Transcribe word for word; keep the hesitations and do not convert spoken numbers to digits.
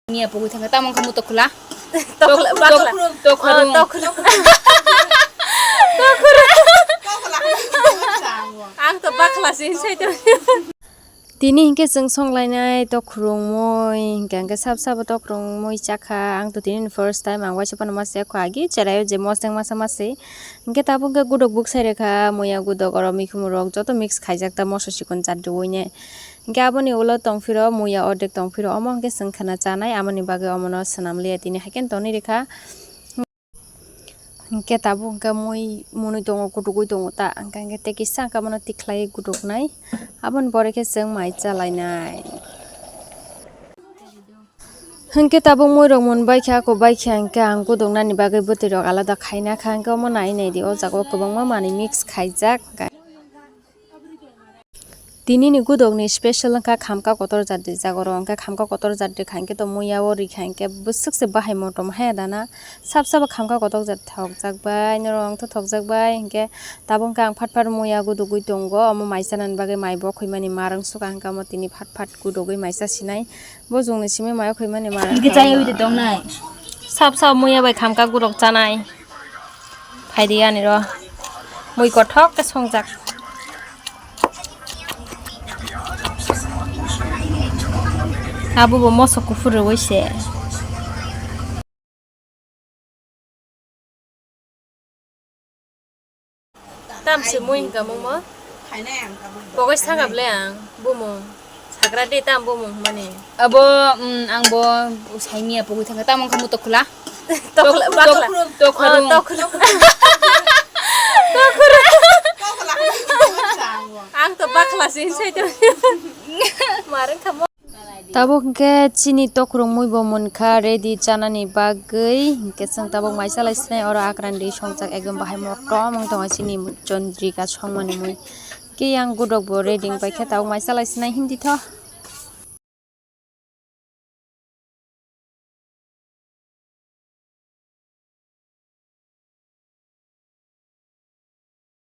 Niya pogwi thangkha, tamo wngkha mutok khula. Tokla, bakla. Tokla. Oh, tokla. Tokla. Ang to bakla se hinsai to. Tini hinkhe chwng songlainai tokrwng mui, hinkhe hinkhe sab sabo tokrwng mui chakha. Ang to tini first time, ang waisa phano masa yakho, agi cheraio je mosdeng masa masi. Hinkhe tabuk hinkhe gudok buksai rekha, muya gudok oro mikhumu rok joto mix khaijak ta moso chikon chadri uine. Hinkhe aboni ulo tongphiro muya ordek tongphiro, omo hinkhe chwng khwna chanai, amoni bagwi omono swnam liya tini haikhe tonwi rekha. Hinkhe tabuk hinkhe mui munui tongo, kutugui tongo ta, hinkhe hinkhe tei kisa hinkhe bono tikhlai kutuknai, aboni pore khe chwng mai chalainai. Hinkhe tabuk mui rok mun baikha, ako baikha hinkhe ang kuduknani bagwi bwtwi rok alada khaina kha, hinkhe omo nai naidi o jaga o kwbangma manwi mix khaijak. Tini ni gudok ni special wngkha khamka kotor jat rijak oro, hwnkhe khamka kotor jat rikha hinkhe to muya o rikha hinkhe bwswk se bahai motom haya dana sab sabo khamka kotor jat thokjak bai norok wngtho thokjak bai hinkhe tabuk khe ang phat phat muya gudugwi tongo omo mai chanani bagwi mai bo khwimani ma rwngsukha hinkhe omo tini phat phat gudugwi mai chasinai. Bojongni simi mayo khaimani mara. Hingke chaywi de tongnai. Sap sap muya bai khamka gurok chanai. Phaidi ani ro. Mui kothok ke songjak. Abo bo moso kuphur rwi se. Tam se mui hingka mungmo. Pogoi saka ble ang bumung. Sagra de tam bumung mani. Abo, mm, ang bo saimiya pogoi thangka. Tam wngkha mutok khula. Tokla, bakla. Tokla. Oh, tokla. Tokla. Ang to bakla se sai to. Marang kamo. Tabuk hwnkhe chini tokrok mui bo munkha ready chanani bagwi, hwnkhe chwng tabuk mai chalai sinai oro akrandi songjak ekdom bahai motom wng tongo chini Chandrika songmani mui. Khe yang gudok bo ready wngpai khe tabuk mai chalai sinai hindi tho.